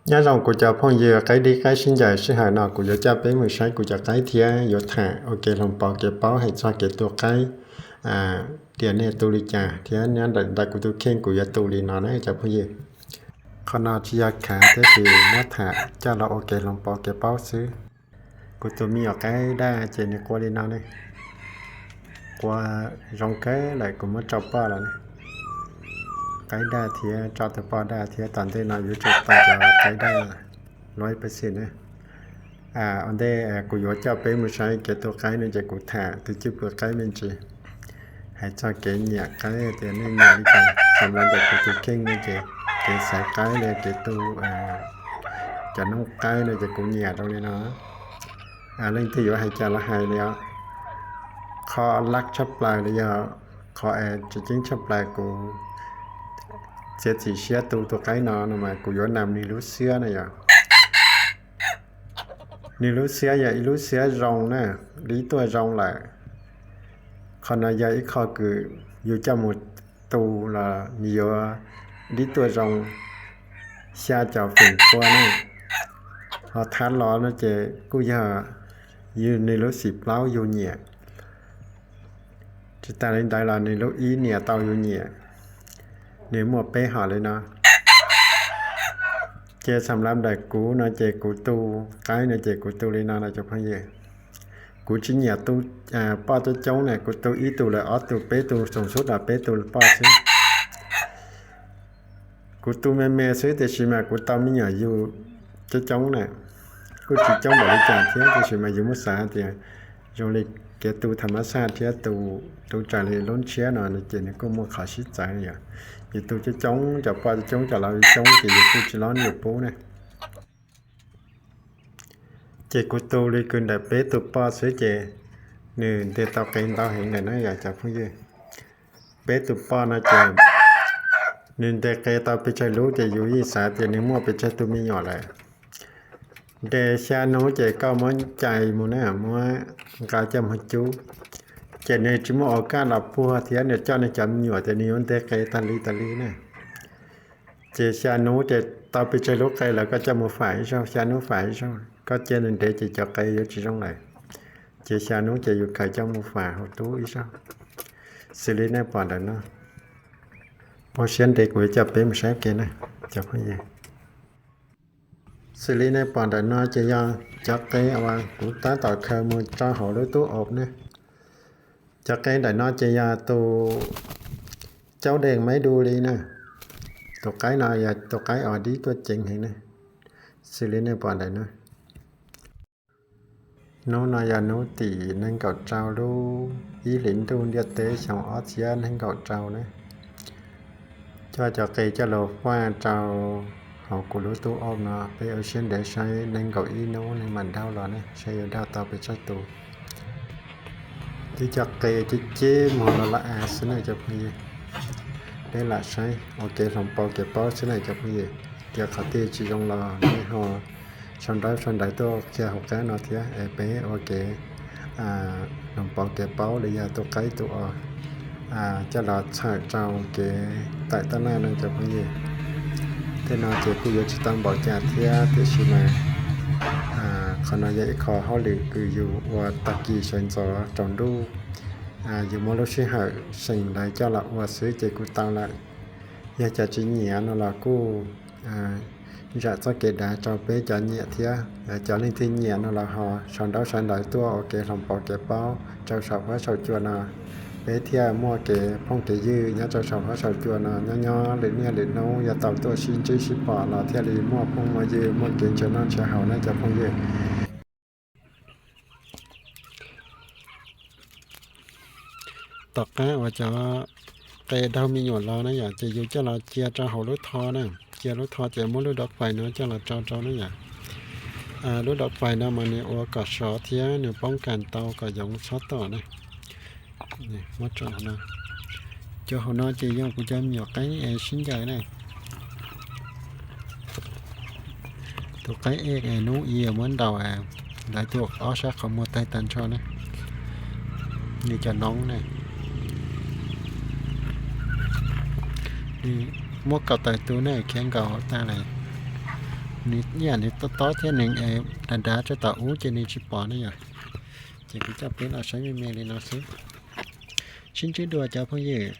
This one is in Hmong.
Nyob zoo kuv cov phooj ywg qaib dib qaib sib ncaws, sij hawm no kuv yuav coj peb mus saib kuv cov qaib thiab yuav tham ua kev hloov pauv kev paub hais txog kev tu qaib, tias nej tu li cas thiab nyob ntawm ntawm kuv tus kheej kuv yuav tu li no na cov phooj ywg. Qhov no tsis yog khav tab sis muab tham coj los ua kev hloov pauv kev paub xwb. Kuv tus me nyuam qaib daj ces nws qua li no ne. Qua zoo kawg lawm kuv muab tso poj lawm ne. Qaib daj thiab tso tus poj daj thiab tom ntej no yuav tsum tau cov qaib daj luaj ib pab xim ne. Ua ntej kuv yuav coj peb mus saib kev tu qaib no ces kuv tham tus cwj pwm qaib me ntsis hais txog kev nyiam qaib tias nej nyiam li cas. Xam los ntawm kuv tus kheej no ces kev xaiv qaib li kev tu cov noob qaib no ces kuv nyiam zoo li no. Leej twg yuav hais cas los hais li os. Qhov lab tshaj plaws los yog qhov tseem ceeb tshaj plaws kuv txiav txim siab tu tus qaib no no mas kuv yuav nam nws lub xiab na yom. Nws lub xiab yog ib lub xiab zoo na, dib tuaj zoo lawm. Qhov no yog ib qho kws yus coj mus tu los nws yuav dib tuaj zoo xya caum feem pua na. Ho thab los no ces kuj yog yus nws lub xim plaub yus nyiam. Tsis tas li ntawd los nws lub ib niam tau yus nyiam. Nws muaj peb hom li no. Ces xam lab ntawm kuv no ces kuv tu qaib no ces kuv tu li no no cov phooj ywg. Kuv tsis nyiam tu poj coob coob na, kuv tu ib tug lawm ob tug peb tug xoom xub los peb tug poj xwb. Kuv tu me me xwb tiam sis mas kuv tau me nyuam yug coob coob na. Kuj tsis coob npaum li cas thiab tiam sis mas yus muab xav tias zoo li kev tu tham mas xaj thiab tu raws li lub ntshiab no ces nws kuj muaj qhov sib txawv yom. Yus tu coob coob cov poj coob cov laus coob ces yus kuj tsis lob nyuam pub na. Ces kuv tu li kws ntawm peb tug poj xwb ces nws ntes tau qe ntau heev lawm na yom cov phooj ywg. Peb tug poj no ces nws ntes qe tau pes tsawg lub ces yus yeej xav tias nws muaj pes tsawg tug me nyuam lawm. Ntes xya hnub ces koj muab cais mus na, muab nqa coj mus cub. Ces nws tsis muaj ua kaj los puag thiab nws coj nws cov me nyuam ces nws yuav ntes qe tas li tas li na. Ces xya hnub ces tau pes tsawg lub qe lawm koj coj mus fam ib zaug, xya hnub fam ib zaug, koj cia nws ntev ces cov qe yuav tsis zoo lawm. Ces xya hnub ces yus khaws coj mus fam hauv tub ib zaug. Xws li nej pom ntawm no, ua siab ntev kuv yuav coj peb mus saib ke na cov phooj ywg. Xws li nej pom ntawm no ces yog cov qe uas kuv tab tom khaws mus rau hauv lub tub ob ne. Cov qe ntawm no ces yog tus caub dees maib du li na. Tus qaib no yog tus qaib uas dib tuaj ceev heev ne. Xws li nej pom ntawm no, hnub no yog hnub tim nees nkaum rau lub ib hlis ntuj ntiaj teb xyoo ob txhiab nees nkaum rau na. Coj cov qe coj los faj rau hauv kuv lub tub ob no, peb ua siab ntev saib nees nkaum ib hnub nees mam dhau los ne, saib yuav dhau tau pes tsawg tus. Twb cov qe ceb ceb mus los los av xwb na cov phooj ywg. Peb lam saib ua kev hloov pauv kev paub xwb na cov phooj ywg. Tias qhov twg tsis zoo los nej ho sau ntaub sau ntawv tuaj qhia hauv qab no thiab es peb ua kev hloov pauv kev paub li yog tus qaib tus os coj los txhawm rau kev tawm taj laj no cov phooj ywg. Tej no ces kuj yuav tsis tau npaum cas thiab tiam sis mas qhov no yog ib qho hauj lwm kws yus ua tag kis sawv ntxov tsaus ntuj, yus muab lub sij hawm seem ntawd coj los ua xwb ces kuj tau lawm. Yog cov tsis nyiam no los kuj zam txoj kev dav rau peb cov nyiam thiab. Cov leej twg nyiam no los ho sau ntaub sau ntawv tuaj ua kev hloov pauv kev paub rau saum huab saum cua no, peb thiaj muaj kev phooj kev ywj nyob rau saum huab saum cua no, nyob nyob lwm niaj lwm hnub yuav tau tuaj sib ntsib sib pom los thiaj li muaj phooj muaj ywg, muaj kev ntshaw noj ntshaw haus na cov phooj ywg. Tom qab uas cov qe dhau me nyuam los na yom, ces yus coj los cia rau hauv lub tho na. Cia lub tho ces muab lub dov pais no coj los rau rau na yom. Lub dov pais no mas nws ua kom sov thiab nws poob kas tau kom yoov txhob tom na. Muab tso hauv no. Cov hauv no ces yog kuv cov me nyuam qaib sib ncaws na. Tus qaib ej hnub ib muab ntaus lawv tuaj ob sab qhov muag tawg tag nrho na. Nws cov noob na, muab kaum tawm tus na khiav nkaus hauv tag lawm. Nws ib yam nws tob tob thiab nws dav dav rau tom ub ces nws tsis pom ne yom. Ces kuv coj peb los saib me me li no xwb. Sib ntsib dua cov phooj ywg.